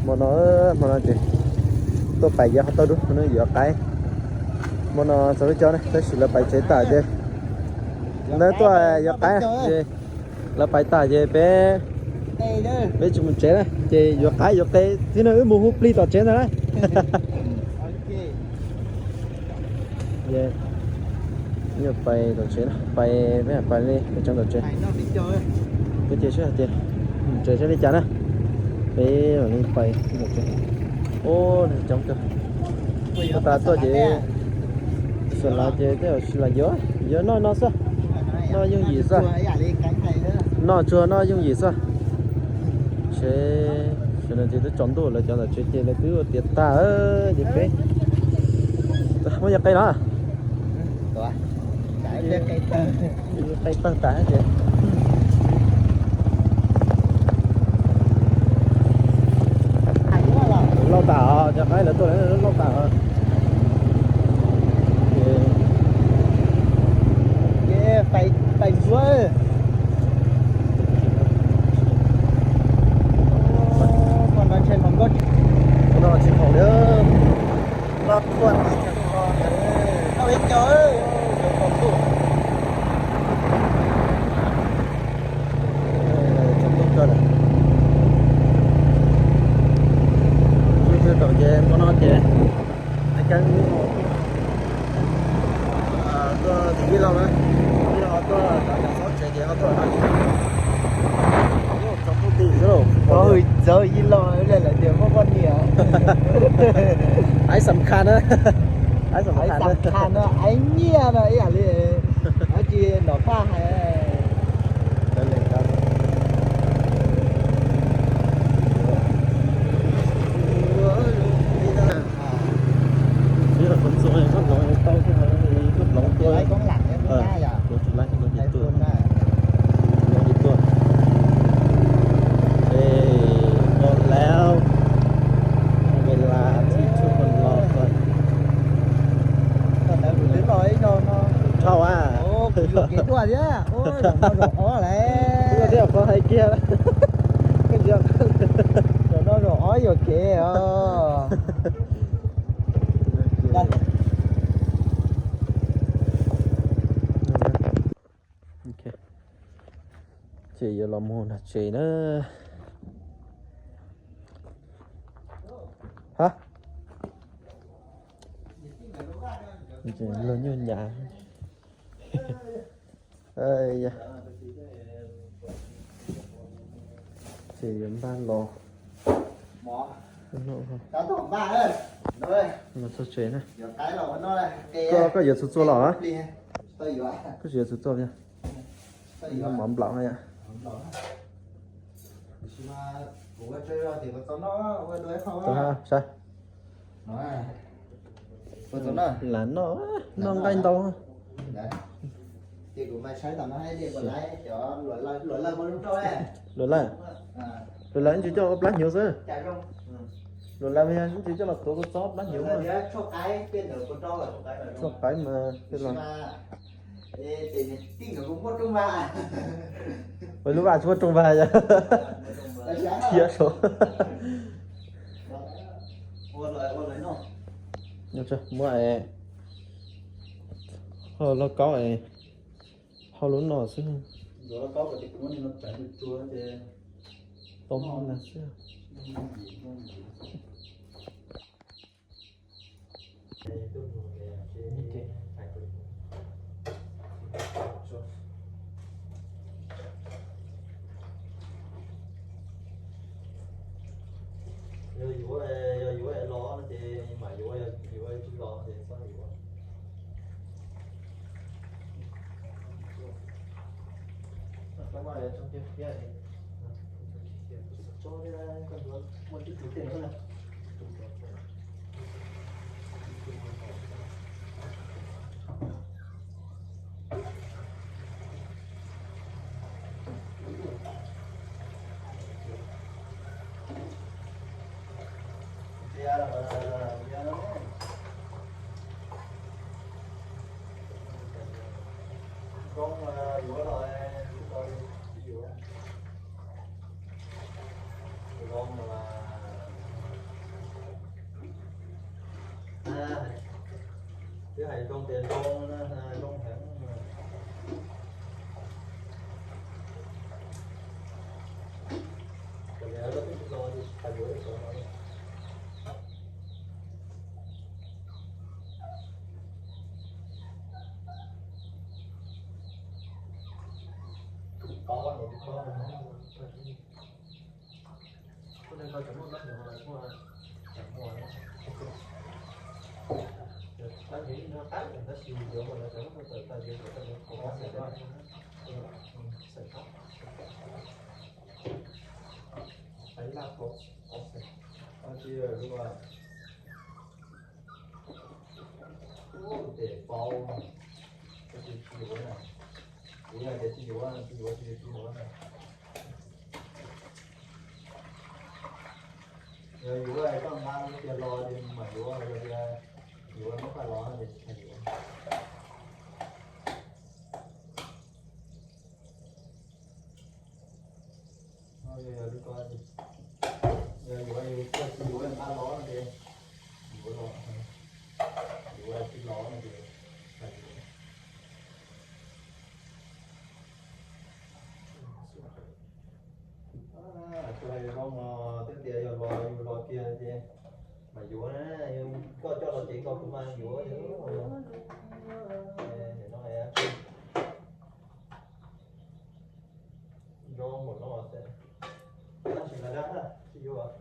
Hmo no, hmo no ces tuaj pais yav qhov tau dub, hmo no yuav qaib. Hmo no txog lub caij ne, tab sis lawv pais tsev tas ces lawv tuaj yuav qaib ces lawv pais tas ces peb, peb tsis mus tsev na, ces yuav qaib yuav qe thiab na, wb mus hu plig tom tsev ntag na. Pais tom tsev, pais, peb pais li peb tsev tom tsev. Peb cia seb hais tias tsev seb li cas na, peb mam li pais tom tsev. Ub, coob kawg. Tuaj tas tuaj ces, xyov los ces tej zaum tsis los yuav, yuav noj no xwb. Noj yooj yim xwb. Noj tsuag noj yooj yim xwb. Seb, seb no ces twb tsaus ntuj lawm, cov tom tsev ces lawv twb ua tiav tag ces peb muab yog qe no. Qe tawg tas ces lauj tas os, cov qaib lawv tuaj lauj tas os. Ces pais ntsuav. Ua no tsis haum li, no tuaj tib tag nrho. Noj ib co, tsaus ntuj kawg lawm. Tsaus ntuj ces hmo no ces tuaj tim ib log na, ib log tuaj cov tsev ces ho tuaj no. Txog ib log lawm tias muaj poj niam. Aib xam khas na, aib xam khas no, aib nyiaj no ib yam li, aib tsis nov phaj hais. Tsis yog qhov ntxuag, koj hloov tau thiab, koj hloov tuaj, koj tsis laib koj ces tuaj, hloov ces tuaj. Ê, npau lawm, ves las txhij tshua los txog. Dhau a, yuam kev tuaj thiab, zaum no zaum ob lawm. Thiab qhov hais kiag, zaum no zaum ob yuam kev os. Ces yuav los mus nram tsev na. Ha, luag nyuj nyav. Ces yuav npaj los, los txog tsev na. Koj, koj yuav txhua txhua los? Koj tsis yuav txhua txhua li? Mov nplaum na yom. Saib, lam noj, noj nqaij ntau. Luam lawm, luam lawm ntshe coj ua plab hnyuv xwb. Luam lawm mas ntshe coj los tuav kua txob plab hnyuv. Tshuaj qaib mas, lub vaj tsis muaj rooj vag yom. Thiab so. Muab hau lauj kaub, hau lub no xwb. Tau hau na xwb. Yog yuav, yog yuav los no ces mam yuav, yog yuav tsis los ces txhob yuav. Hais zoo tias zoo na, zoo heev. Raws li lawv twb tsis los, hais yuav ib saum no. Tus tob no, tus tob no. Tus neeg no tseem muaj plaub hau los muaj, tseem muaj, plaub hau no qab tab sis yuav mas lawv tseem muaj tawm tas yuav tawm tas yuav qhov xeem no, xeem no, xeem laj qhov, qhov xeem, qhov tsis luaj. Tes paub, tsis yuav na, kuv yog tias tsis yuav, tsis yuav, tsis yuav, tsis yuav na. Yog yuav koj nqa tias los ces mam yuav, yog tias yuav muab faj los ces tsis yuav. Yog yuav, yog yuav, yog koj tsis yuav nqa los no ces yuav los, yuav tsis los no ces tsis yuav. Kuv hais zoo no, twb tias yog los yus los kiag ces mas yuav na, koj coj los ceev tau kuv mas yuav. No zoo npaum no, tab sis mas dab tsis yuav.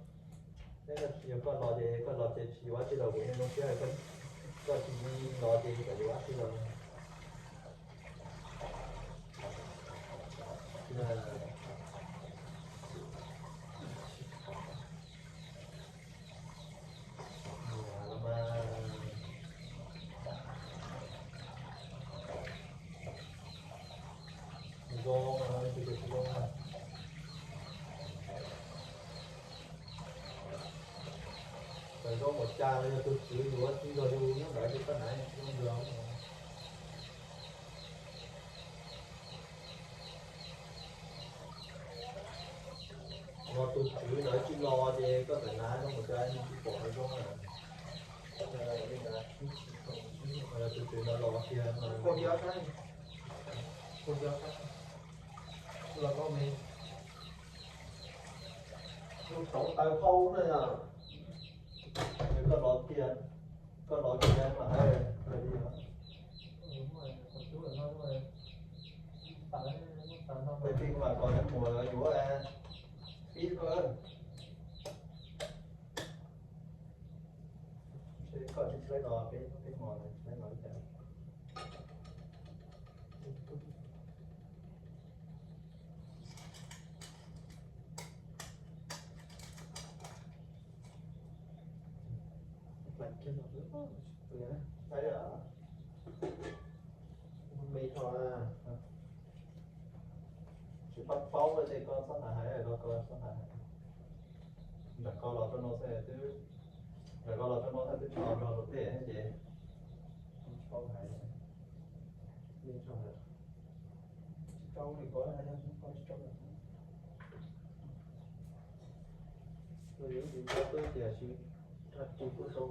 Yog koj los ces koj los ces tsis yuav tij laug, kuv yeej zoo siab, koj tsis los ces kom yuav tij laug. Zoo, tawm zoo npaum cas los yog tus tswv yuav tij laug yus nyob ntawd ces koj hnav zoo npaum. Yog tus tswv ntawd tsis los ces koj tawm hnav zoo npaum cas tsis pom zoo na. Yog tus tswv ntawd los kiag mas, los tau me, mus rauv taws hau na yog. Koj los kiag, koj los kiag mas hais li. Peb pib mas koj neb mus yuav pib koj. Koj tsis txawj los peb, peb mus tsis txawj los li cas. Me tho, tsis paub paub ces koj txhob hais, koj txhob hais. Nram koj los rau no xwb twb, nram koj los rau no xwb twb tsis los nrog luag tej ces tsis paub hais. Tsis paub li koj, tsis paub. Koj yuav ib tus npau twb tias tsis, tsis kuj tau.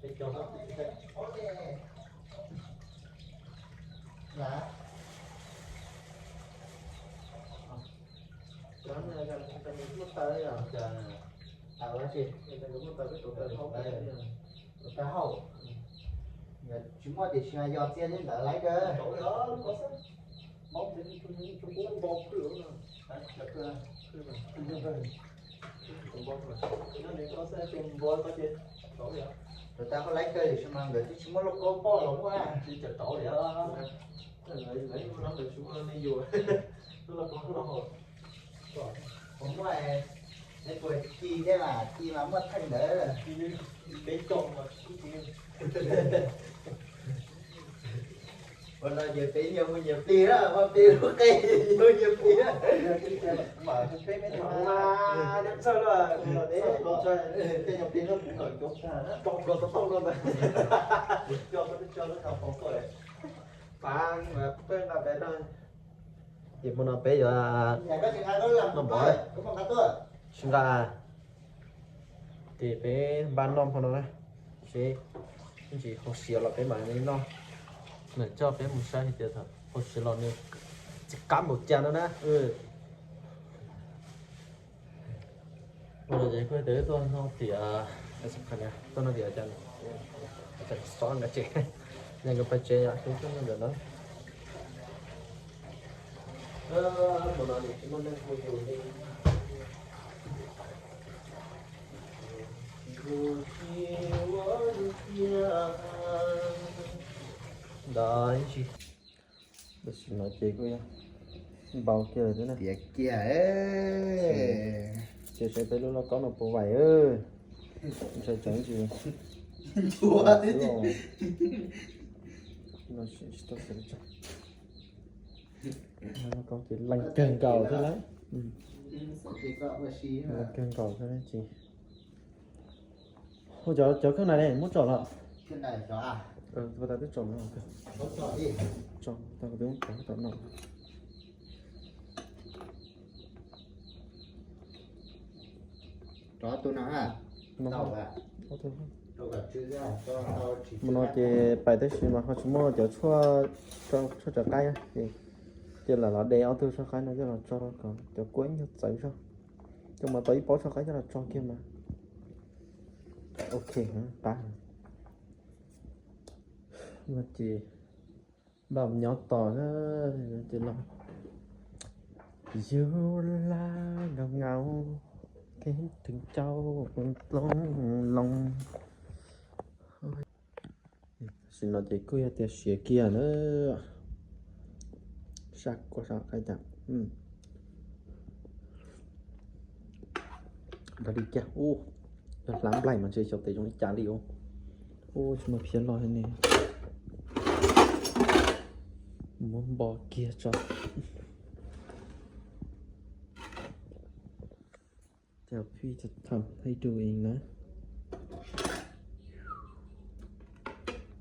Peb cov, cov muaj taw, taw dab tsi, muaj taw peb tuav taw hauj, taw hauj, tsis muaj tiam sis yog txia li ntawd laiv kawg. Tus tau koj laiv kawg tiam sis mas nkawd twb tsis muaj lub kaub poj los muaj. Kuv muaj, neb puas ci thiab mas, ci mas muaj theej ntawd. Ua no ces peb nyias mus nyias plig na, muaj plig lub qe nyias mus nyias plig na. Ces hmo no peb yuav noj mov, sib nqa, ces peb npaj noj hmo no na, seb Ntsis hauv siav los peb mam li noj. Nws coj peb mus saib hais tias thaum hauv siav los nws tsis qab npaum cas no na. Ua ces kuj tias tuaj noj tiam, tuaj noj tiam cas, xob nqa tsev, nqa pais tsev yom, tuaj noj ntawm no. Tus no nws tsis muaj neeg hu yus li. Ntawd ib ntsis. Tam sim no ces kuj npau kiag lawm thiab na. Tiav kiag. Ces saib peb lub lauj kaub no puas vaim. Ntshai tsam ntsis. Nchuav xwb os. No tsis tau xav li cas. Lauj kaub ces leej kawg nkaus thiab lawm. Leej kawg nkaus thiab ces. Ua cov, cov kheej na ne muab tso los? Ua tas twb tso no. Tso tas twb tso no. Rov tus no ha. Mus no ces pais tab sis mas ho tsis muaj cov tshuaj, tshuaj tso qaib, ces lam los de ob tug tshuaj qaib no coj los tso rau kom cov kua ib nyuag txawv zog. Coj mas tau ib pob tshuaj qaib coj los tso kiag mas ok qab. No ces npam nyob tos ces los yus la nkaus nkaus kev twg cau loo loo. Tam sim no ces kuj yog tias siav kiag na. Saj kua saj qaib cas. Dag li kiag ub, yog hlab nplaig mas ntshe xyov tes zoo li cas li ub. Ub, tsis muaj phiab loj thiab ne. Muab npo kiag tso. Cov phi tham thaum thaum ib dua ib na.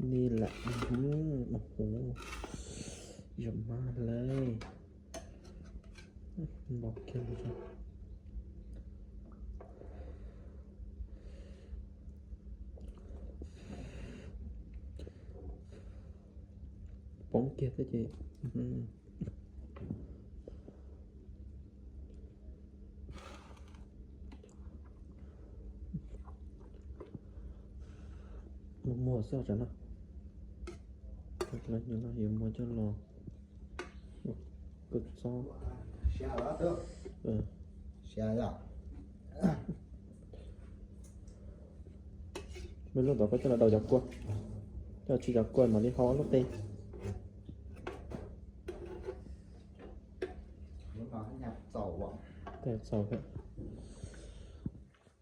Ni lam, hu, yom mas lawm. Npo kiag li. Poob kiag thiab ces. Muag muag xwb os tsam no. Yuav muag coj los kua txob. Mej lub ntawd koj coj los daus cov kua, coj tsis cov kua mam li hau ob lub qe. Txaus thiab.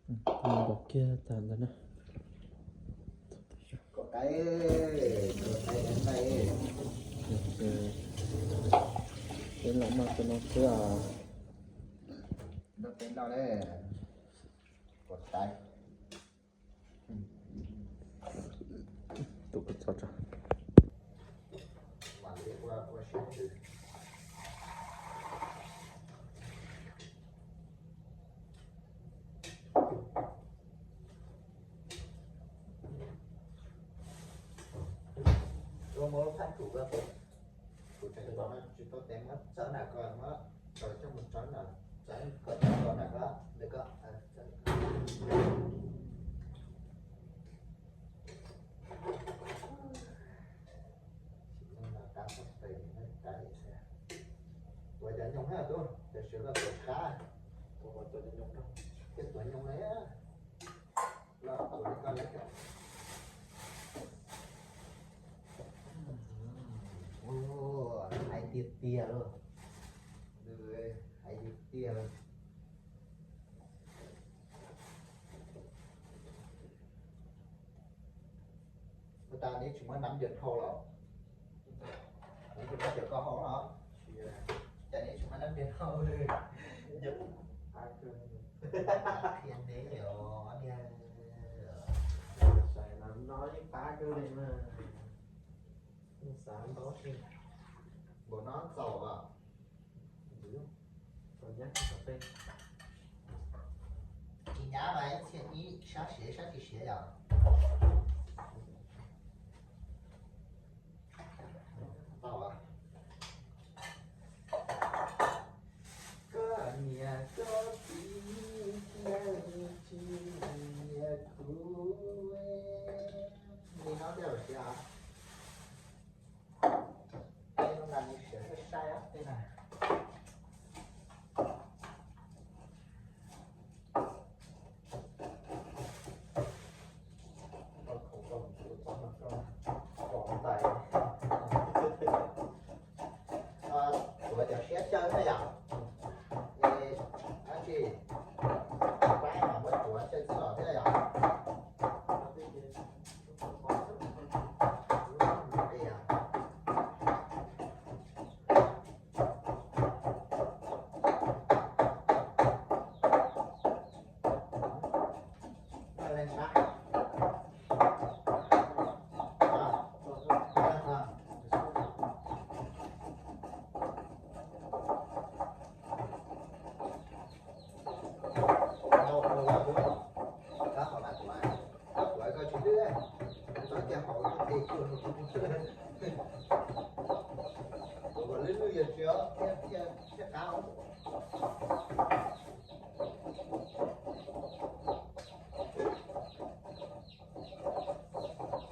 Npau kiag tas ntawd na. Peb los maj tus no xwb os. Tus kua txob tso. Ua muab lub phab ntsuv, tus tseem txaus no tsis tau tev, muab txawb nram ko, muab tso coj mus txawb nram, txawb kom txawb nram ko, ntawm ko. Ua cov nyoos na tub, cov siav koj tus qab, cov tuav nyoos na. Hais tiag tiag lauj. Hais tiag tiag lauj. Ua cas neb tsis muab nab ntiag dhau los? Neb tsis muab cov koj hau los? Cas neb tsis muab nab ntiag dhau li? Qhia neb os niag. Xav no yeej qab kawg li mas. Xav ntaub si. Npaum no txaus os. Tsis nyab mas ib txhia ib sab siav ib sab tsis siav yom. Koj txiv thiaj tsis nyiam kuv. Li no thiaj siav. Tej no mas nws siav sai sai os tej na. Tuav cov siab xyaw na yom. Dab tsi, pab mam muab tuav xyaw txij los thiab yom.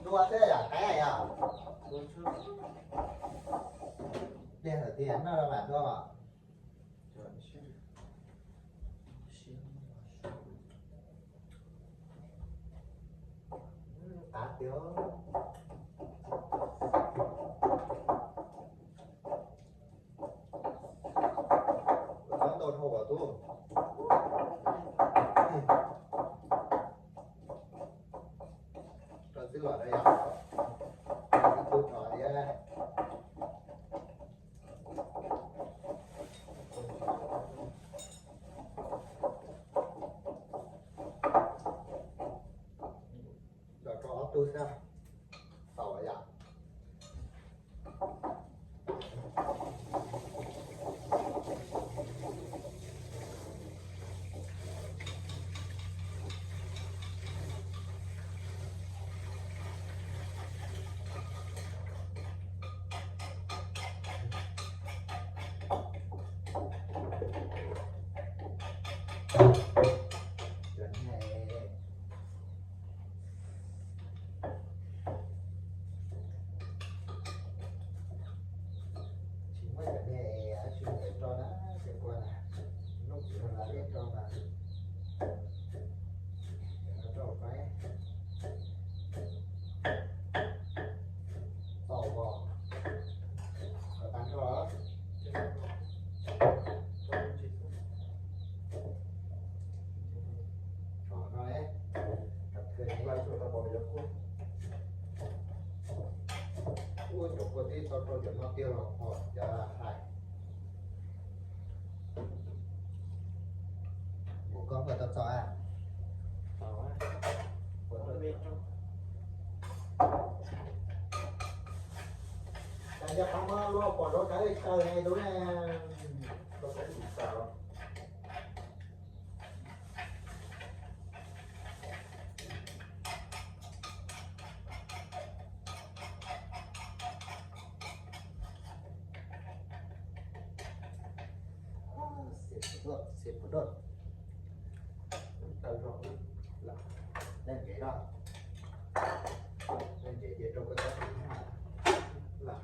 Dua thiab yom, qaib yom. Pliag lawm tiag, noj los mam dua. Tav tiag. Ua txob ntau dhau kom tub. Rau txij los rau yom. Ib tug tso thiab. Los rau ob tug xwb. Tau yom. Tsis muaj cov niag es dab tsi rau na, ces kua na, noj tsis rau na, rau na, rau na. Tau os, kom tag nrho. Tso no, ua cov kua tib tau rau cov no tiag los qhov cov hais. Mus koj puas tau txog a? Cas yog qhov no luag pom rau cov li kaw ne tus ne. Xiav puas doj, xiav puas doj. Taw zog lawm, leej tsev no, leej tsev ces rau koj txob tiv lawm.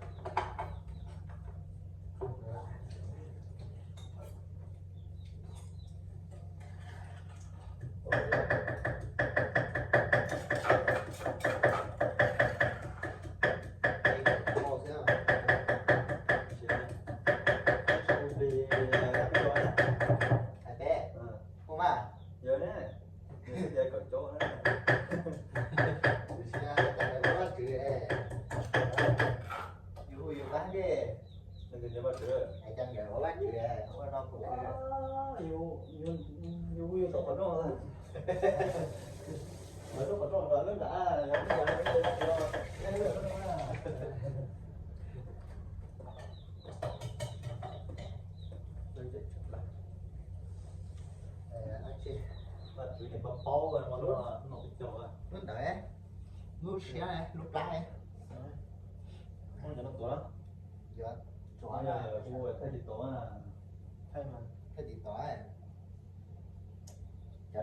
Hais peb, ua mas. Yog ne, yog tias kom cov na. Tus siab cas ua Vajtswv es, yus hu yus qab ntsej. Nws tias Vajtswv, hais cas nkawd ua Vajtswv ua no kuv, yus hu yus tom qhov rooj, qhov rooj, qhov rooj lub nram. Vajtswv niam paub paub, lub siab, lub plab. Thaij tsis tau, thaij tsis tau.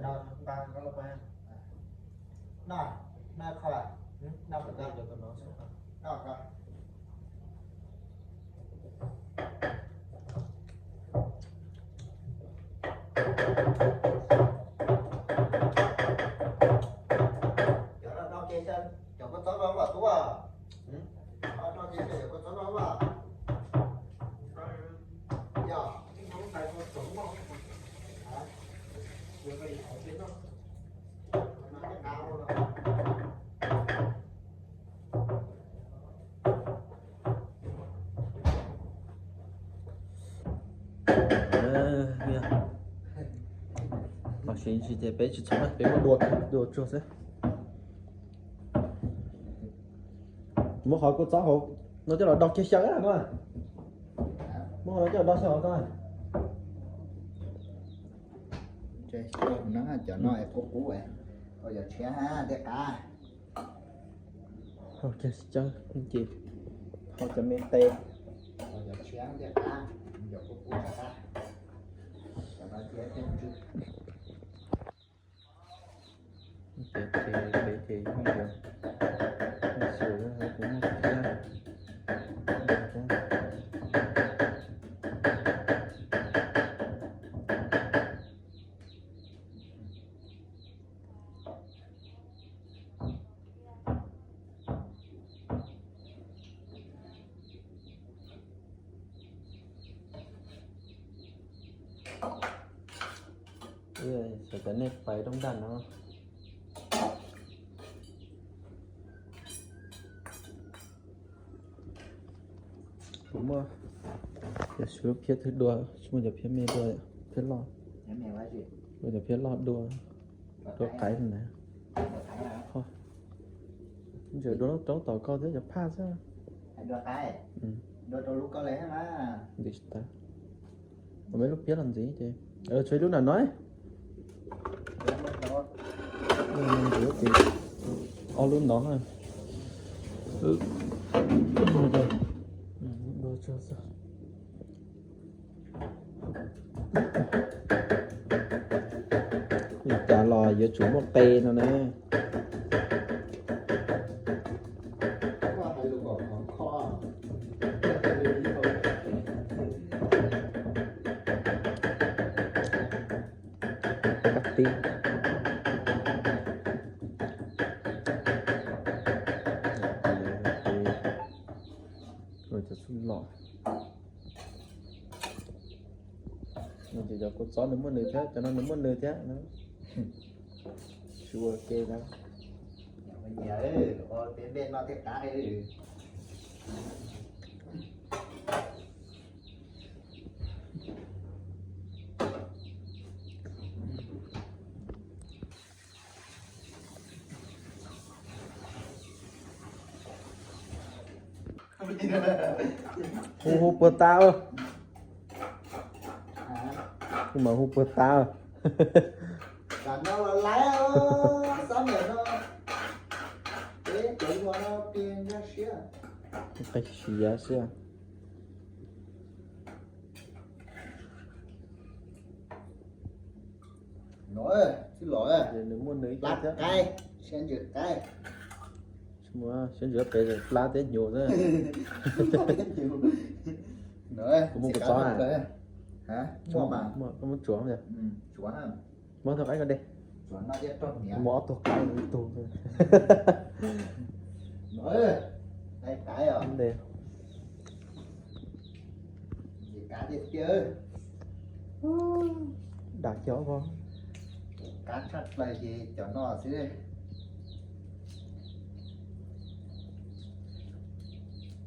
Cov no no ke xyaw, cov kua txob no vam tuaj. Cov no no ke xyaw cov kua txob no vam. Yog, Los sis ces peb tsis txhoov na, peb muab dua, dua tsuag xwb. Muab qhov kua txob hauv no coj los do kiag xyaw no. Muab qhov no coj los do xyaw hauv no. Cov no es qub qub, hau cov tshiab thiaj qab. Hau cov me tes, hau cov tshiab thiaj qab, cov qub qub tsis qab. Cov no cia thiaj tsw. Peb ces, peb ces yeej yuav xyuas kuv muaj thiab. Xyov cov nej pais rooj ntaj no. Kuv muaj cov phiab thwb dua, tsis muaj cov phiab me dua, phiab loj. Muaj cov phiab loj dua, dua qaib na. Ntses dua lub roob tom koj thiab cov phaj xwb. Ntses tas. Ua meb lub phiab los ntxiv ces tshuav ib lub nram no. Ntxiv ces ob lub no na. Li cas los yuav tsum muaj qe no na. Kab tib. Cov xub los. Ces cov kua txob nws muaj nws thiab, cov no nws muaj nws thiab. Tsis ua ke na. Nyiam, peb noj thiaj qab. Hu hu puag ta. Hu mas hu puag ta. Tam no los laiv, xab maim no, peb cov no pib ncaj siab. Qe siav xwb. No, txij los, nws muaj nws ib co thiab. Siab ntsws qaib. Siab ntsws pem plab thiab hnyuv xwb. Kuv muaj kua txob. Koj muab tsuav. Muab tau qaib ko de. Muab ob tug qaib ib tug. Dam cov ko. Qab tshaj plaws ces cov no xwb.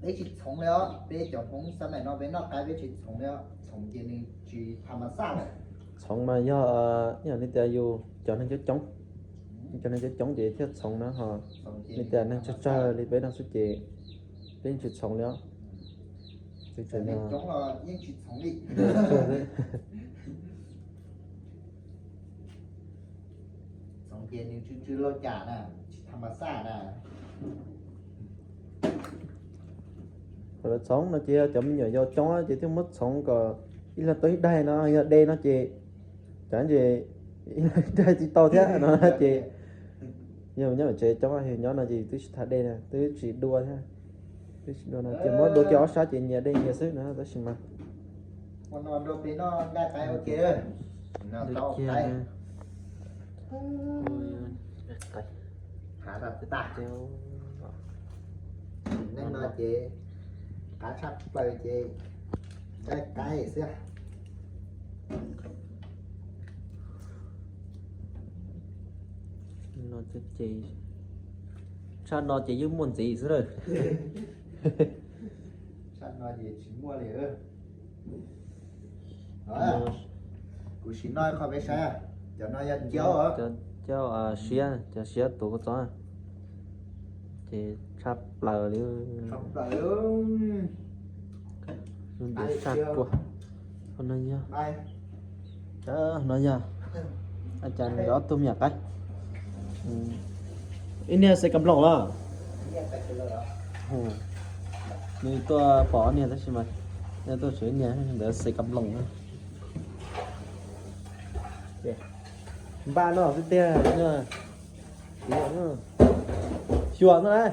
Peb tsis txhoov li os, peb cov Hmoob xab maim no peb noj qaib peb tsis txhoov li os, txhoov ces nws tsis tham mas xaj lawm. Txhoov mas yog, yog li tias yus cov neeg coob coob, cov neeg coob coob ces thiaj txhoov na ho. Li tias neeg tsawg tsawg li peb no xwb ces peb yeej tsis txhoov li os. Coob los yeej tsis txhoov li. Txhoov ces nws tsw tsw lauj cas na, tsis tham mas xaj na. Lawv txhoov no ces yog cov me nyuam yaus coob ces thiaj muab txhoov kom ib leeg tau ib daig no, yog de no ces cov ces Ib leeg daig tsis tau thiab no ces yog nyob tsev coob, nyob no ces twb tsis thaij dej na, twb tsis dua thiab. Twb tsis dua no ces muab dua kiag ob sab ces nyias dej nyias xwb no tab sis mas. Ua no rau peb noj nqaij qaib ua ke. Dua kiag. Hav tas txiv tas. Neej no ces qab tshaj plaws ces nqaij qaib xwb. Tshaj no ces yeej muaj ntxiv xwb lawm. Tshaj no ces tsis muaj li. Kuv sim noj qho peb saib. Cov no yog cov, cov siab, cov siab tuav kua txob. Ces tshaj plaws li. Tshaj plaws li. Lub ntiav saj ruag. Qhov no yog, no yog a cas nws ob tug me nyuam qaib. Ib niag xaiv kam nploos los? Nws tuaj pom ob niag tab sis mas tuaj tshuav ib niag ntawd xaiv kam nploos. Npaj noj xwb tiag. Xyuas no na.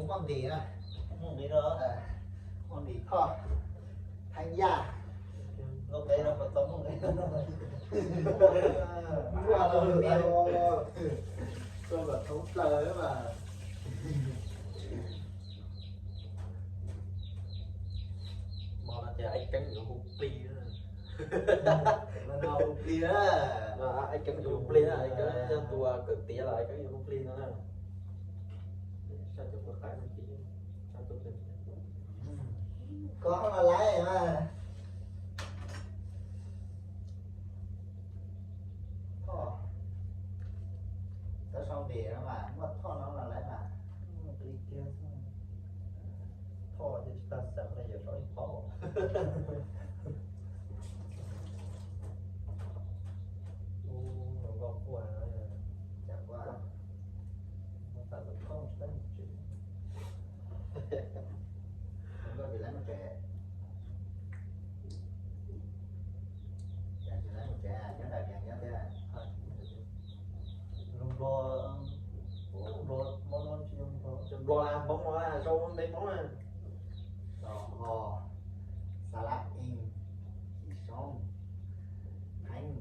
Muaj nqis na. Muaj nqis na. Muaj nqis thoj. Thaib yaj. Muaj nqis na, mas tau muaj nqis na. Muaj los nqis. Tau kom thoob plaws mas. Mas no ces Aib Keeb yuav hu plig na. Mas no hu plig na. Aib Keeb yuav hu plig na, Aib Keeb yog tus kawm tiav los Aib Keeb yuav hu plig no na. Sab cov pua qaib no ces sab tuaj plig. Koj los laiv mas. Thoj. Tau sau npem no mas muaj thoj no los laiv mas. Thoj ces tsis tag xeem no yuav sau ib pob. Ub, hluas nkauj quaj no. Cas quaj? Muaj tas tus koob tsis tau mus tsev. Hluas nkauj tsis tau mus tsev. Cas tsis tau mus tsev, nyob nram Vias nyob thiab? Zoo nplog, Nplog, Nplog, Nplog, Nplog, Nplog, Hmoob, Hmoob, Hmoob, Hmoob, Hmoob. Tos ho, Xas Las Ees, Xim Soob, Theeb.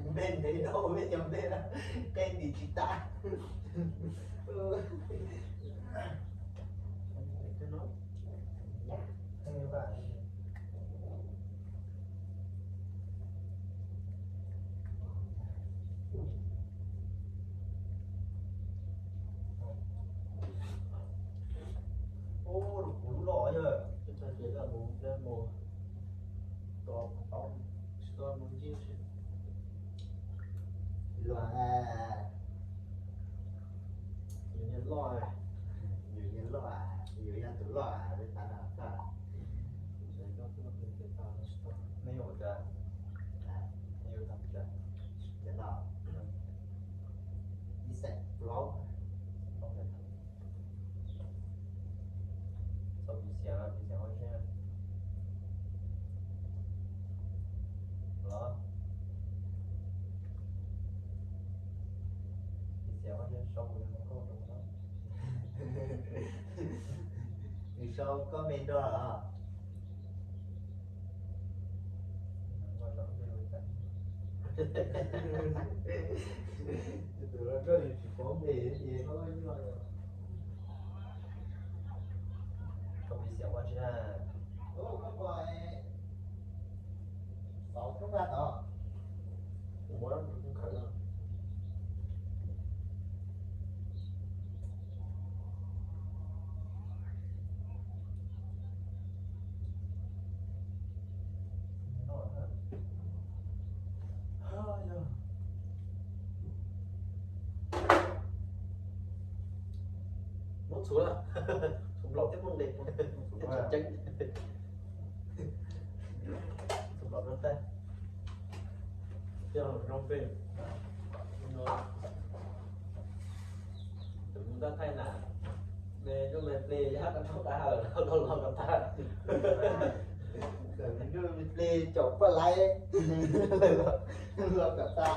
Npe ntev dhau, peb cov npe qe ntim tsis tas. Ub, kuv lub loj yog, tus mus tos tsis tau mus ncig. Luag, yus niag loj, yus niag loj, yus yog tus loj peb tav no tag. Nej yuav ua cas? Nej yuav tag ua cas? Cov no ib xeem plaub. Txhob piv xiam, piv xiam ua zeb los. Piv xiam ua zeb sau mus nkauj rau no. Nws sau koj me nrog los? Tus no koj tsis paub npe ces koj nyuaj. Xiam ua tsi na? Ub, koj puas xauv roob vaj tod? Kuv muab khawm no. Muab txhuv, txhuv nplaum thiab muaj nqis, txhuv nplaum rau tag. Coj zoo pem no. Tus mus tab thaij na, me lub me plig yog rau rau tas lawm los los kom tag. Lub me plig caum paj laiv los kom tag.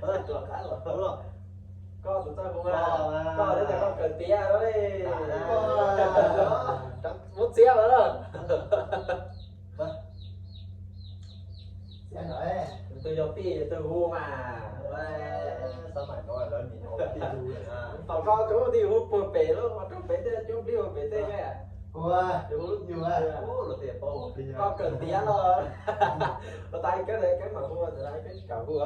Koj tus txawj hu, koj twb tias koj kawm tiav lawm, muab txiav lawm. Tus yog tij tus hu mas. Tom no tus tij hu puag pem lub, rau pem tej cub nplij ua pem tej me. Koj kawm tiav los, ua tas koj, koj mam hu, koj tsis kam hu.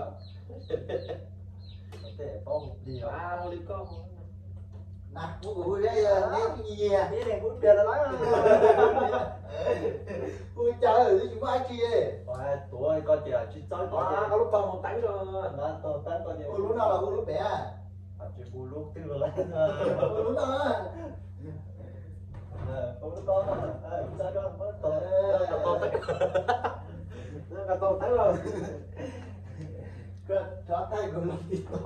Hu li koj. Na, kuv hu neb nyiam. Hu cas twb tsis muaj dab tsi. Tuav koj ces tsis txawb koj lub pag mus teeb rau. Hu lub no los hu lub pem? Tsis hu lub twg los, hu lub no. Hu lub no, txawb rau, tau teeb los. Koj thaij kuv lub TikTok.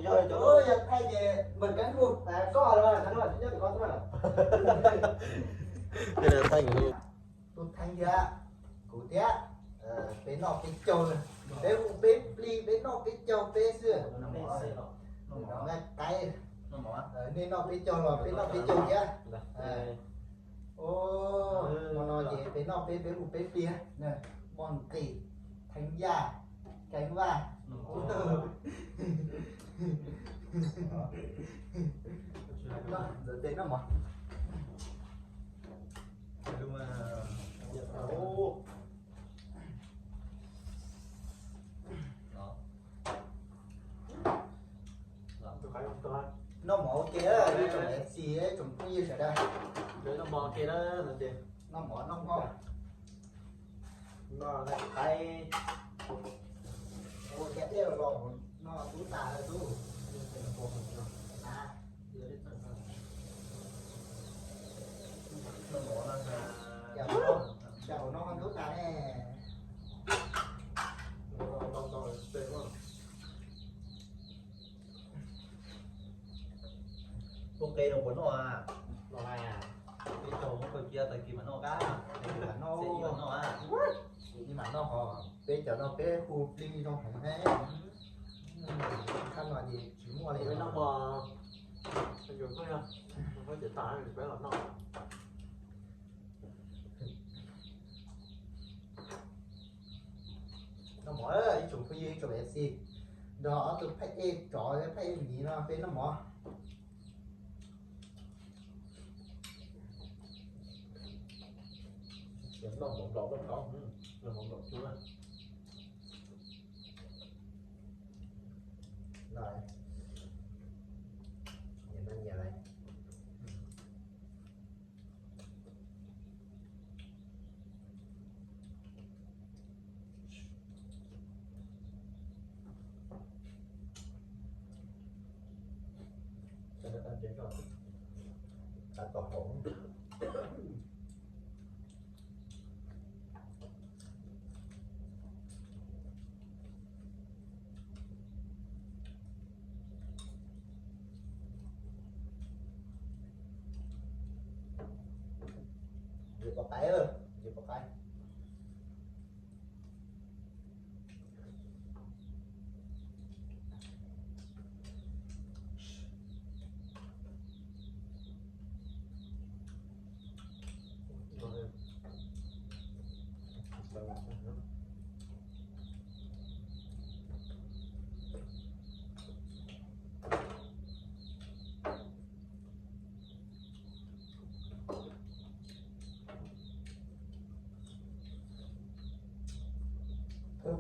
Yog thaij ces npawg Keeb hu, koj los, koj xwb. Tus Theev thiab kuv thiab, peb noj peb caug, peb hu peb plig, peb noj peb caug peb xwb. Qaib, nej noj peb caug los peb noj peb caug thiab. Hmo no ces peb noj peb, peb hu peb plig, Moj Nqis, Theev Yaj, Keev Vaj. Ntxawm tes noj mov. Noj mov ua ke, ib tsoom F C, ib tsoom phooj ywg sawv daws. Noj mov ua ke, noj mov noj mov. Noj qaib. Ua kiag dej los noj tub tas tub. Cas hauv no tub tas ne. Ua qe no puas noj a? Los hais, peb caug muab kaw cia tag kis mam noj qab, tag kis mam noj, tag kis mam noj a. Tag kis mam noj hos, peb cov no peb hu plig zoo heev ne. Khab no ces tsis muaj li. Peb noj mov, yus tuaj yog, peb ces tas peb los noj. Noj mov, ib tsoom phooj ywg, ib tsoom F C, nrog ob tug phaj ej tsov thiab phaj ej miv no peb noj mov. Noj mov nplaum noj khaub, noj mov nplaum cub. Nyias noj nyias lawm. Yus pov qaib, yus pov qaib. Pa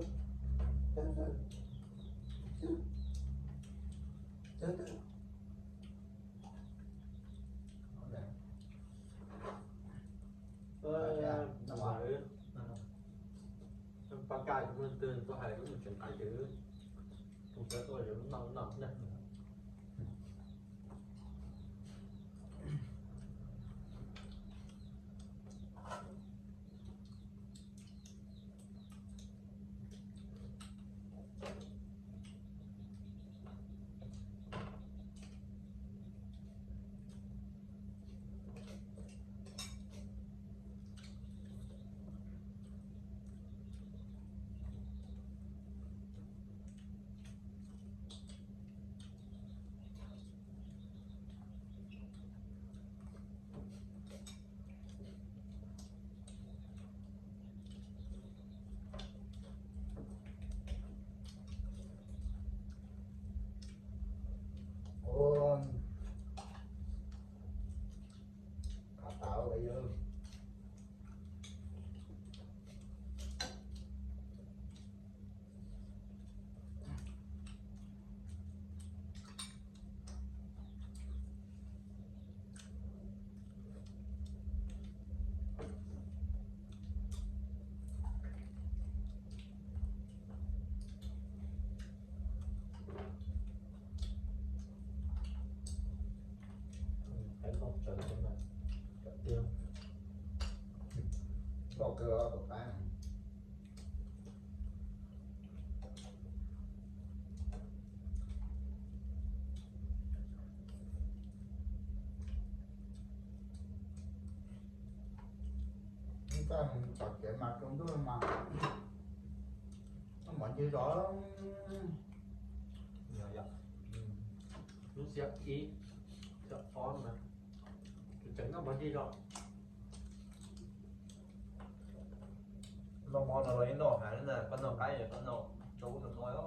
kaj tus tuaj hais lub mus tseem qab ces tus tuaj noj noj na. Ua, qhov tau yog Txoj kev mas rau ntuj mas noj mov ncig zos. Lub xiab ib, xiab ob mas tseem noj mov ncig zos. Noj mov no los yeej noj heev na, koj noj qaib koj noj rau ub rau no,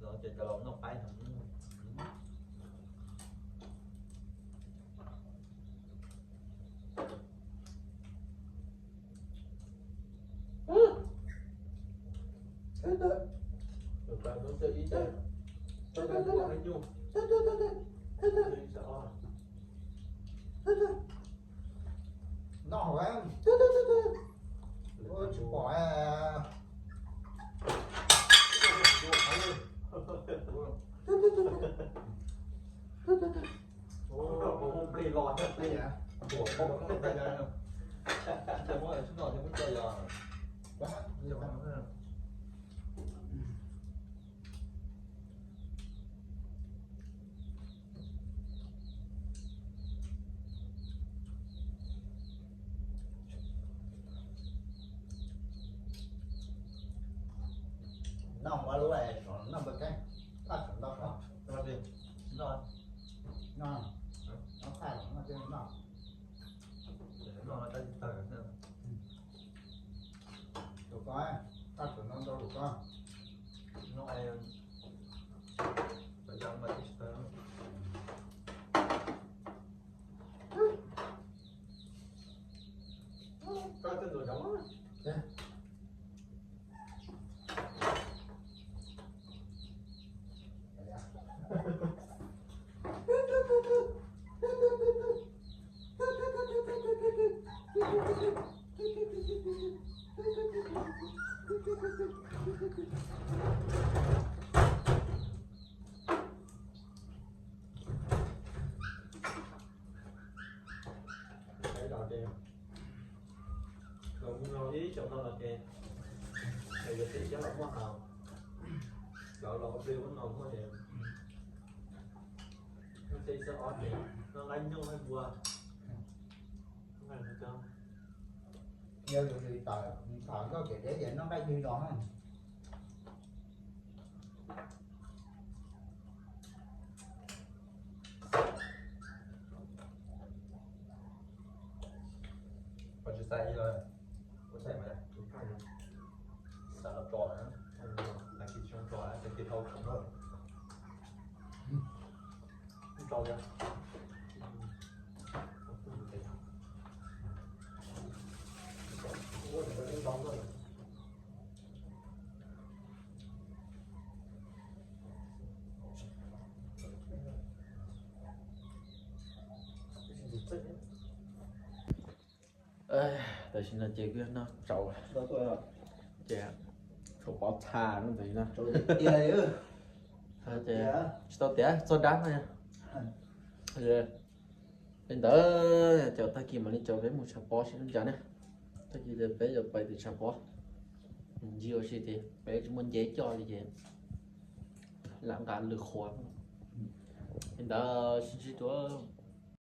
no ces cov laus noj qaib heev. Noj hauv, tsis pom. Noj ua lub, noj npua keeb, thaj tsam ntau, noj, noj, noj thaj noj, noj, noj, rau koj, thaj tsam ntau ntau rau koj. Los mus no ib xyoos no los ces, ces yog tim cov los muaj haus, cov los ua plig ub no muaj ces, noj tej xab ob ces noj qaib nyuj qaib npua. Yog yus tawm thaum nkauj kev deb ces noj nqaij dwg los na. Koj tsis xav ib los, kuv xav mas, xav los tso na, tag kis tsis tso, tag kis dhau tshaj na. Tso li. Ua ntawd ntau na. Tam sim no ces kuv yog noj tsau, ces tsau pov txha no ntawd no. Ces tsis tau tiav txog dab no. Li ntawd ces tag kis mam li caum peb mus tshav pob seb zoo cas ne. Tag kis ces peb yuav pais tim tshav pob ncig ua si tias peb tsis muaj nce coj li ces lam nqa lwm qhuav. Li ntawd sib ntsib dua.